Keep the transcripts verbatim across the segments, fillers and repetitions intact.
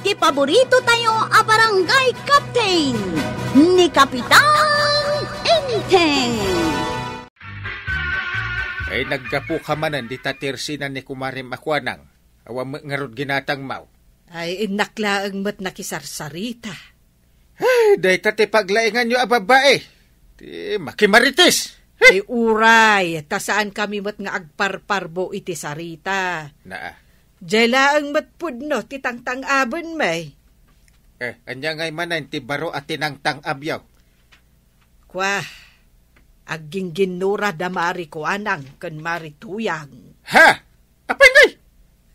Ti paborito tayo a barangay captain, ni Kapitan Enteng. Ay, naggapu ka manen dita tersinan ni Kumarem a Kuanang. Awan met ngarud ginatangmaw. Ay, innak laeng met nakisarsarita. Ay, dayta ti paglainganyo a babai. Ti makimarites. Ay, uray, ta saan kami met nga agparparbo iti sarita. Naa. Diay laeng met pudno ti tangtang-aben, may. Eh, ania ngay manen ti baro a tinangtang-abyo? Kwa, aggingginnura da Mari Kuanang ken Mari Tuyang. Ha? Apay ngay?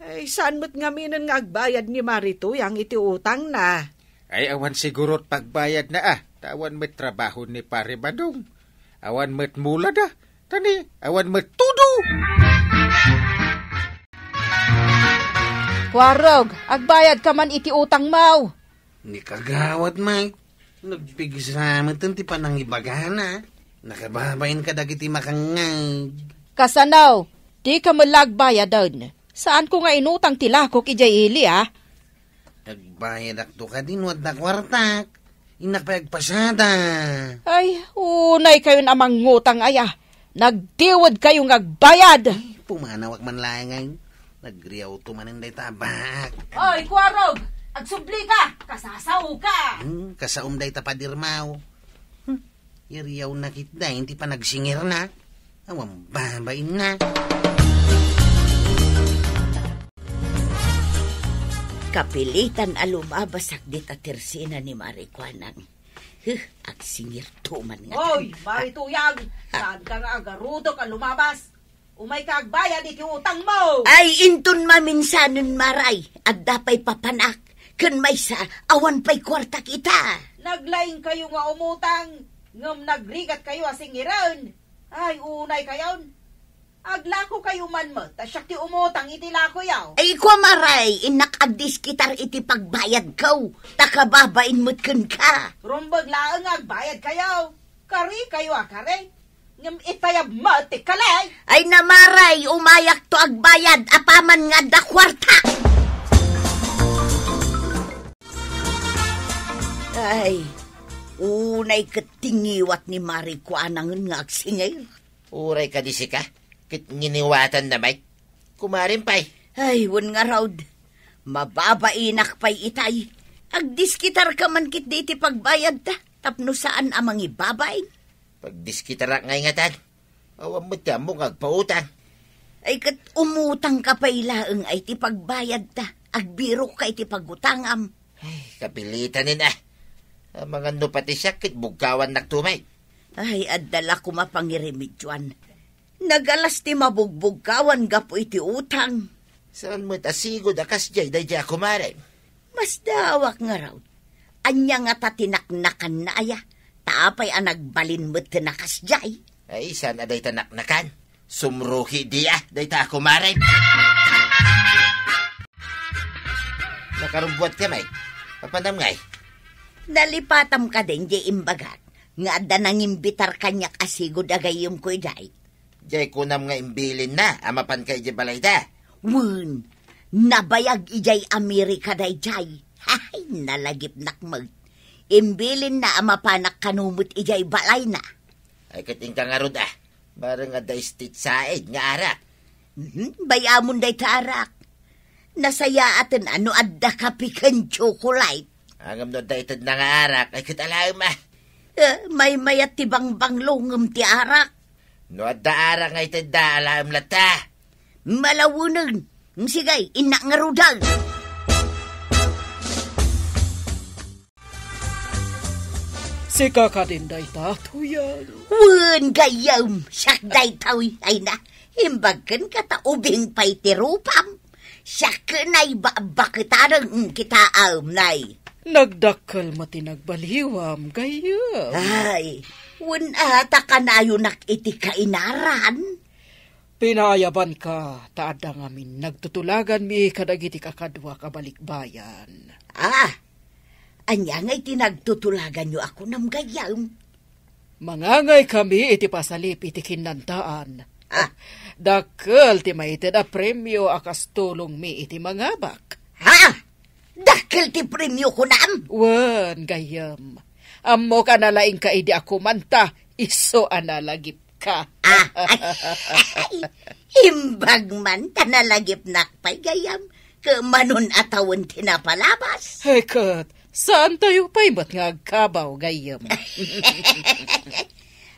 Ay, saan met ngaminen nga agbayad ni Mari Tuyang iti utangna? Ay, awan sigurot pagbayadna, ah. Ta awan met trabaho ni Pare Badong. Awan met mula da. Tani, awan met tudo. Kuarog, agbayad ka man iti utang mo. Ni kagawad, Mike. Nagpigsa met ti panangibagana. Nakababain kadagiti makangngeg. Kasano? Di ka met la agbayaden. Saanko nga inutang ti lakok idiay ili, a? Agbayadakto kadi no adda kuartak. Innak pay agpasada. Ay, unay kayon a mangngutang aya. Nagdiwed kayo nga agbayad. Ay, pumanawak man laeng ay. Nagriawto manen dayta a baak. Oy, Kuarog! Agsubli ka! Kasasao ka! Hmm, kasaom dayta padirmaw. Hmm, iriaw na kitda, inti pa nagsingir na. Awan babain na. Kapilitan a lumabasak dita tersina ni Mari Kuanang. Huh, agsingir to man nga. Oy, Mari Tuyang, saan ka nga agarudok a lumabas? Umay ka agbayad iti utang mo. Ay, inton maminsanen, Maray, adda pay papanak, ken maysa, awan pay kuartak ita. Naglaing kayo nga umutang, ngem nagrigat kayo a singiren. Ay, unay kayon. Aglako kayo man met, ta siak ti umutang iti lakoyo. Ay, kua, Maray, innak agdiskitar iti pagbayadko, ta kababain met kenka. Rumbeg laeng nga agbayad kayo. Kari kayo a kari. Ngem itayab met ti kali. Ay, na, Maray, umayakto agbayad apaman nga adda kuarta. Ay, unay ket ti ngiwat ni Mari Kuanangen nga agsingir. Uray kadi sika, ket nginiwatanna met. Kumarem pay. Ay, wen ngarud. Mababainak pay itay. Agdiskitarka man ketdi iti pagbayadta, tapno saan a mangibabain. Pagdiskitarak ngay ngatan. Awan met ti ammok nga agpautang. Ay, ket umutangka pay laeng ay ti pagbayadta. Agbirokka iti pagutangam. Ay, kapilitanen a. Amangan no pati siak ket bugkawannakto met. Ay, adda la koma pangirimedioan. Nagalas ti mabugbugkawan gapu iti utang. Saan met a sigud a kasdiay daydiay a kumarem? Masdaawak ngarud. Ania ngata ti naknakanna aya? Ta apay a nagbalin met ti nakasdiay? Ay, saan a dayta naknakan? Sumruki dia dayta a kumarem. Nakarubbuat ka met. Apanam ngay? Nalipatam kadin diay imbagak nga adda nangimbitar kaniak a sigud a gayyemko idiay. Diay kunam nga imbilinna a mapanka idiay balayda? Wen, nabayag idiay Amerika daydiay. Hay, nalagipnak met. Imbilinna a mapanak kano met idiay balayna. Ay, ket inka ngarud a. Bareng adda state side nga arak. Mhm, bay-amon dayta arak. Nasayaaten a no adda kape ken tsokolate. Ngem no adda itedna nga arak, ay ket alaem a. Eh, maymayat ti bangbanglo ngem ti arak. No adda arak nga itedda, alaem latta. Malawenen. Sige, innak ngaruden. Sika kadin dayta, Tuyang? Wen, gayyem, siak dayta, uy. Ay na, imbag kenka ta ubing pay ti rupam. Siak ken ay ba-, baketaren kitaem, nay. Nagdakkel met ti nagbaliwam, gayyem. Ay, wen a ta kanayonak iti kainaran. Pinaayabanka, ta adda ngamin nagtutulaganmi kadagiti kakaduak a balikbayan. Ah, ania ngay ti nagtutulaganyo a kunam, gayyem? Mangangaykami iti pasalip iti kinnantaan. Ah. Dakkel ti maited a premio a kas tulongmi iti mangabak. Ha? Dakkel dakkel ti premio kunam? Wen, gayyem. Ammok a nalaingka idi a kumanta, isu a nalagipka. Ah, ay, imbag man ta nalagipnak pay, gayyem. Ket manon a tawen ti napalabas. Heket, saantayo pay met nga agkabaw, gayyem.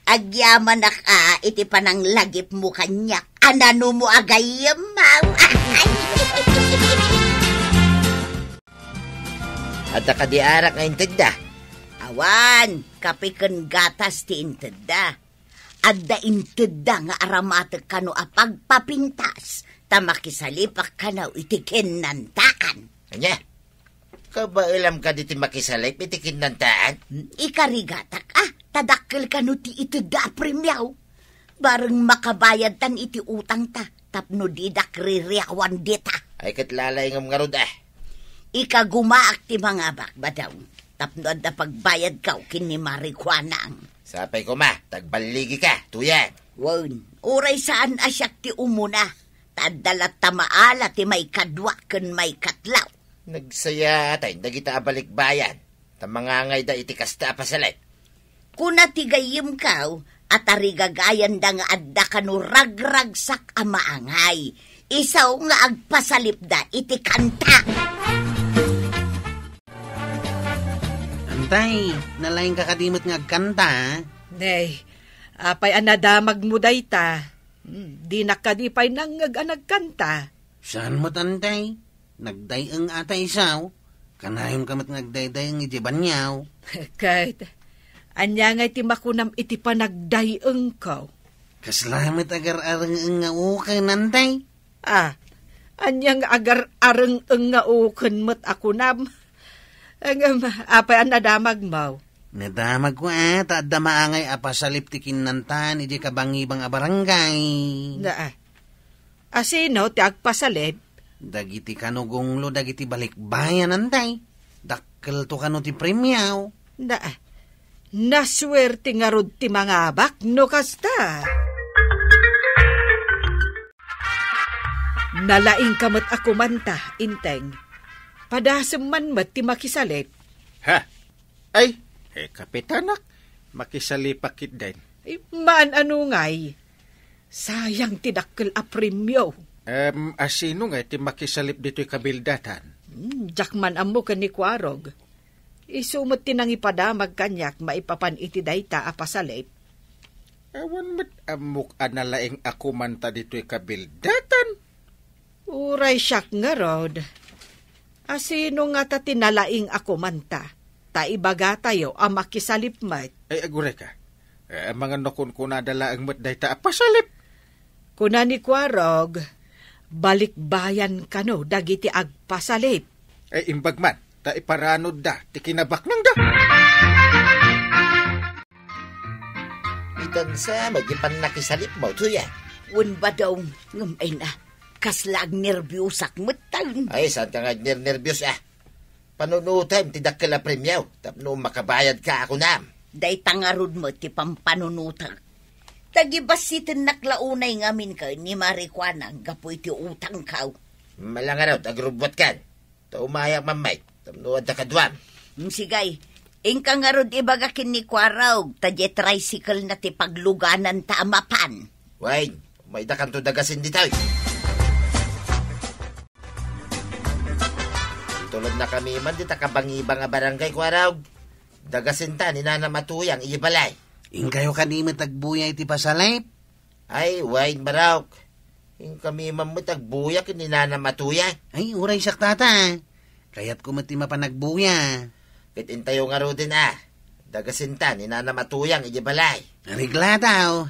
Agyamanak a iti pananglagipmo kaniak a nanumo a gayyem, aw. Adda kadi arak nga intedda? Awan, kape ken gatas ti intedda. Adda intedda nga aramatek kano a pagpapintas, ta makisalipak kano iti kinnantaan. Ania? Kabaelam kadi ti makisalip iti kinnantaan? Hmm, ikarigatak, ah, ta dakkel kano ti itedda a premio. Bareng makabayadtan iti utangta, tapno didak ririawan dita. Ay, ket lalaingem ngarud, ah. Ikagumaak ti mangabak, Badong, tapno adda pagbayadkaw ken ni Marijuanang. Sapay koma, ta agballigika, tuyang. Wen, uray saan a siak ti umuna, ta adda latta maala ti maikadua ken maikatlo. Nagsayaat dagita a balikbayan, ta mangangayda iti kasta a pasalip. Kuna ti gayyemko a tarigagayanda nga adda kano ragragsak a maangay, isu nga agpasalipda iti kanta. Antay, nalaingka kadi met nga agkanta, a? Nay, apay a nadamagmo dayta? Hmm, dinak kadi pay nangngeg a nagkanta. Saan met, Antay? Nagday-eng a ta isu. Kanayonka met nga agdayday-eng idiay banio. Ket, ania ngay ti makunam iti panagday-engko? Kasla met agar-areng-eng nga uken, Antay? Ah, ania nga agar-areng-eng nga uken met a kunam? Ngem, apay a nadamagmo? Nadamagko, a, ta adda maangay a pasalip ti kinnantaan idiay kabangibang a barangay. Na, ah. Asino ti agpasalip? Dagiti kano gunglo dagiti balikbayan, Antay. Dakkelto kano ti premio. Na, ah. Nasuerte ngarud ti mangabak no kasta. Nalaingka met a kumanta, Inteng. Padasem man met ti makisalip. Ha? Ay, eh, kapitanak, makisalipak ketdin. Ay, maan-ano ngay? Sayang ti dakkel a premio. Em, asino ngay ti makisalip ditoy kabildatan? Hmm, diak man ammo ken ni Kuarog. Isu met ti nangipadamag kaniak maipapan iti dayta a pasalip. Awan met ammok a nalaing a kumanta ditoy kabildatan. Uray siak ngarud. Asino ngata ti nalaing a kumanta? Ta ibagatayo a makisalip met. Ay, agurayka. Eh, amangan no kunkunada laeng met dayta a pasalip. Kuna ni Kuarog, balikbayan kano dagiti agpasalip. Ay, imbag man, ta iparanudda ti kinabaknangda. Itan sa, magipan nakisalip mo, tuya. Wen, Badong, ngem ay na, kasla agnerbiosak met taon. Ay, saan ka nga agnernerbios, ah? Panunutem ti dakkel a premio, tapno makabayad ka, kunam. Dayta ngarud met ti pampanunotek. Tagibassitennak la unay ngamin ken ni Marijuana gapu iti utangko. Mala ngarud, agrubbuatkan. Ta umayak man met, tapno adda kaduam. Mm, sige. Inka ngarud ibaga ken ni Kuarog, ta diay tricycle na ti paglugananta a mapan. Wen, umaydakanto dagasin ditoy. Tulodnakami man dita kabangibang a barangay, Kuarog. Dagasinta ni Nanam a Tuyang idiay balay. Inkayo kadi met agbuya iti pasalip? Ay, wen, Barok. Inkami man met agbuya ken ni Nanam a Tuyang. Ay, uray siak, Tata. Kayatko met ti mapan agbuya. Ket intayo ngaruden a. Dagasinta ni Nanam a Tuyang idiay balay. Areglado.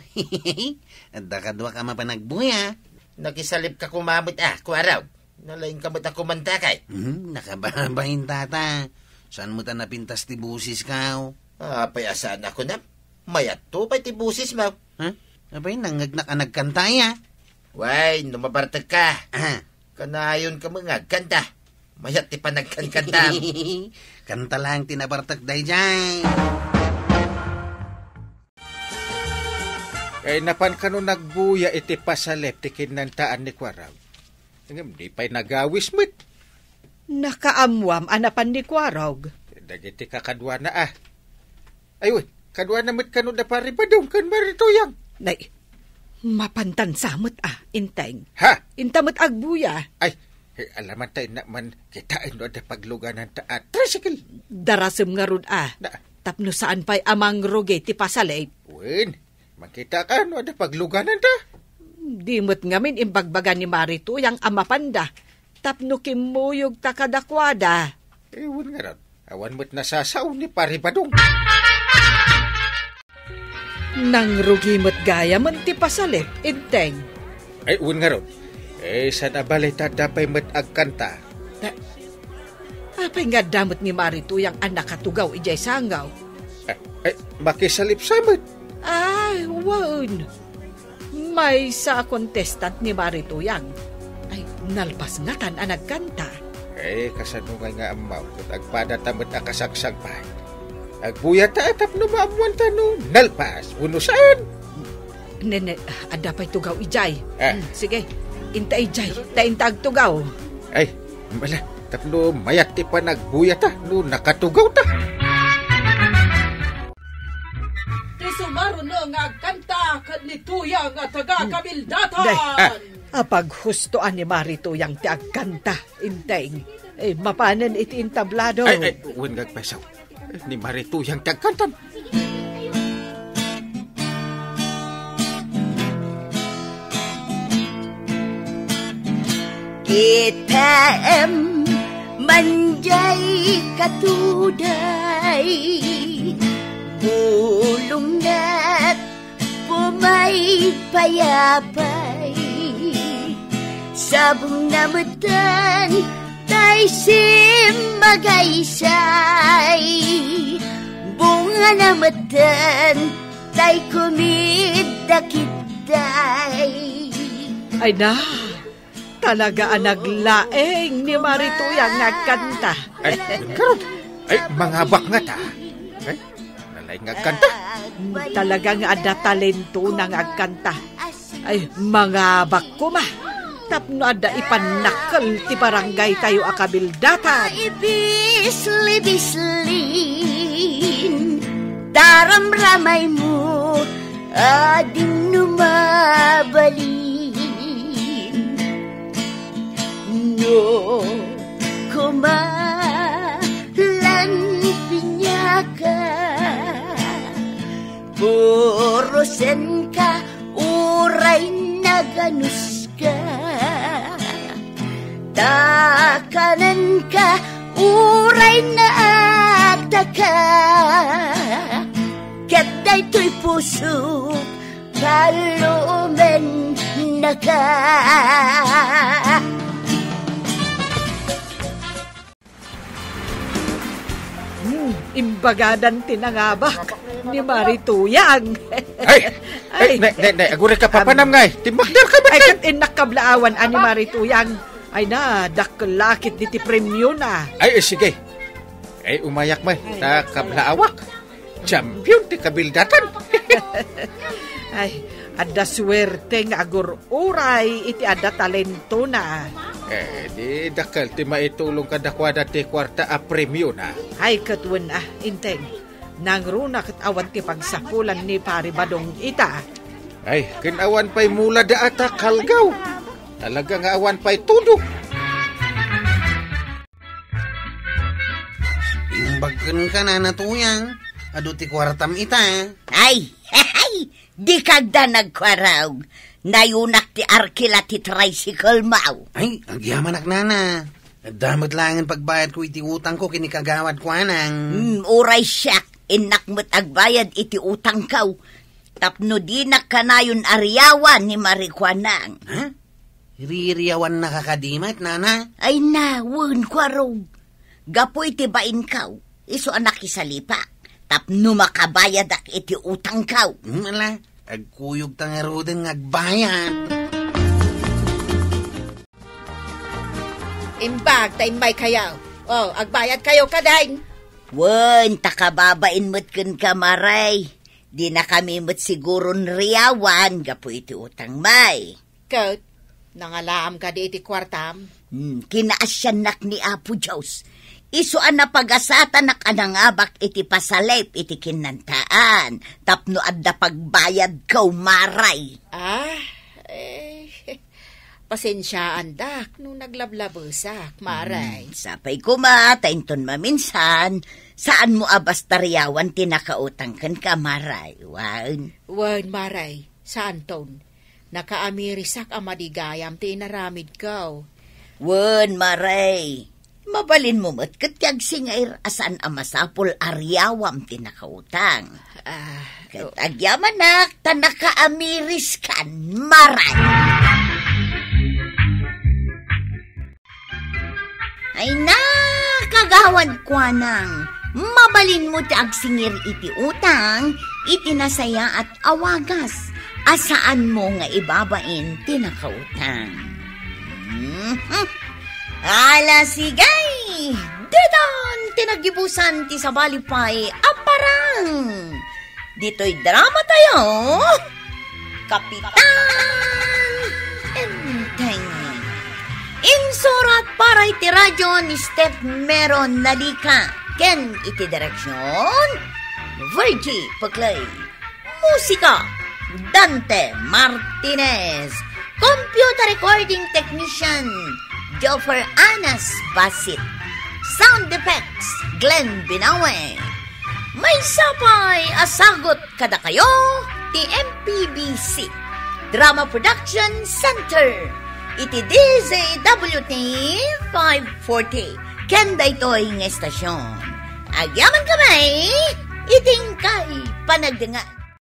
Adda kaduak a mapan agbuya. Nakisalipka koma met a, Kuarog. Nalaingka met a kumanta kay. Hmm, nakababain, Tata. Saan met a napintas ti bosesko? Apay a saan a kunam? Mayatto pay ti bosesmo. Ha? Apay, nangngegnak a nagkanta, aya? Wen, no mabartekka. Ah. Kanayonka met nga agkanta. Mayat ti panagkankanta. Kanta laeng ti nabartek daydiay. Kay napan kano nagbuya iti pasalip ti kinnantaan ni Kuarog. Ngem di pay nagawis met. Nakaammoam a napan ni Kuarog. Dagiti kakaduana, a. Ay, wen, kaduana met kano da Pari Badong ken Mari Tuyang. Nay, mapantan sa met, a, Enteng. Ha? Inta met agbuya. Ay, eh, alamanta innak man, kitaen no adda paglugananta a tricycle. Darasem ngarud, a. Na. Tapno saan pay a mangrugi ti pasalip. Wen, makitaka no adda paglugananta. Di met ngamin imbagbaga ni Mari Tuyang a mapanda. Tapno kimmuyogta kadakuada. Eh, wen ngarud, awan met nasasao ni Pari Badong. Nangrugi met gayamen ti pasalip, Enteng. Ay, wen ngarud. Eh, saan a bale ta adda pay met agkanta. Ta-, apay nga adda met ni Mari Tuyang a nakatugaw idiay sangaw? Eh, eh, makisalip sa met. Ay, wen. Maysa a contestant ni Mari Tuyang. Ay, nalpas ngatan a nagkanta. Eh, kasano ngay nga ammo, ket agpadata met a kasagsagpa. Agbuyata tapno maammoanta no nalpas, wenno saan. Nene, adda pay tugaw idiay. Ah. Hmm, sige, inta idiay, ta inta agtugaw. Ay, mala, tapno mayat ti panagbuyata no nakatugawta. Ti sumaruno nga agkanta ket ni Tuyang a taga Kabildatan. Day, ah, apaghusto a ni Mari Tuyang ti agkanta, Enteng. Eh, mapanen iti entablado. Ay, ay, wen nga agpayso. Ni Mari Tuyang ti agkantam. Kitaem, manjay katuday, bulongna pumaypayapay. Sabongna metten tay simmagaysay, bungana metten tay kumiddakidday. Ay na, talaga a naglaeng ni Mari Tuyang nga agkanta. Ay, ngarud. Ay, mangabak ngata. Ay, nalaing nga agkanta. Talaga nga adda talentona nga agkanta. Ay, mangabak koma. Tapno adda ipannakkel ti barangaytayo a Kabildatan. Ibisli-bislin, taramramaymo, adinno mabalin. No koma lan piniaka, purosenka uray naganuska. Ta kanenka uray naagtaka, ket daytoy pusok palumennaka. Hmm, imbagadan ti nangabak ni Mari Tuyang. Ay! Ay, ne, ne, ne, aguray ka, papanam ngay. Timmakder ka, ay, ket innak kablaawan a ni Mari Tuyang. Ay na, dakkel lakit diti premiona. Ay, eh, sige. Ay, umayak man, ta kablaawak. Champion ti Kabildatan. Ay, adda suerte nga agur-uray iti adda talentona. Eh, di dakkel ti maitulong kadakuada ti kuarta a premiona. Ay, ket wen a, Enteng. Nangruna ket awan ti pagsapulan ni Pari Badong ita. Ay, ken awan pay mula da ata kalgaw. Talaga nga awan pay todo. Imbag kenka, Nana Tuyang, adu ti kuartam ita. Ay, dikagda nagkuarog. Nayunak ti arkila ti tricycle mo. Ay, agyamanak, Nana. Adda met laengen pagbayadko iti utangko ken ni Kagawad Kuanang. Hmm, uray siak, innak met agbayad iti utangko. Tapno dinak kanayon a riawan ni Mari Kuanang. Ha? Ririyawannaka kadi met, Nana? Ay na, wen, kuarog. Gapu iti bainko, isu a nakisalipak. Tapno makabayadak iti utangko. Hmm, ala, agkuyogta ngaruden nga agbayad. Imbag ta immaykayo. O, agbayadkayo kadin. Wen, ta kababain met kenka, Mari. Dinakami met siguron riawan gapu iti utangmi. Ket, nangalaam kadi iti kuartam? Hmm, kinaasiannak ni Apo Dios. Isu a napagasatanak a nangabak iti pasalip iti kinnantaan, tapno adda pagbayadkaw, Maray. Ah, eh, pasensiaandak no naglablabesak, Maray. Hmm, sapay koma, ta inton maminsan, saanmo a basta riawan ti nakautang kenka, Maray. Wen? Wen, Maray, saanton. Nakaamirisak a madi gayam ti inaramidko. Wen, Maray. Mabalinmo met ket ti agsingair a saan a masapul a riawam ti nakautang. Ah, Ket o- agyamanak ta nakaamiriskan, Maray. Ay na, kagawad kuanang, mabalinmo ti agsingir iti utang, iti nasayaat a wagas, a saanmo nga ibabain ti nakautang. Mhm. Ala, sige! Ditan ti naggibusan ti sabali pay a parang! Ditoy drama tayo, Kapitan Enteng. Insurat para iti radyo ni Steph Meron Nalika ken iti direksyon, Virgie Puclay. Musika, Dante Martinez. Computer recording technician, Joffer Anas Basit. Sound effects, Glenn Binawe. Maysa pay a sagut kadakayo ti M P B C Drama Production Center iti D Z W T five forty ken daytoy nga estasyon. Agyaman kami iti inkay panagdengngeg.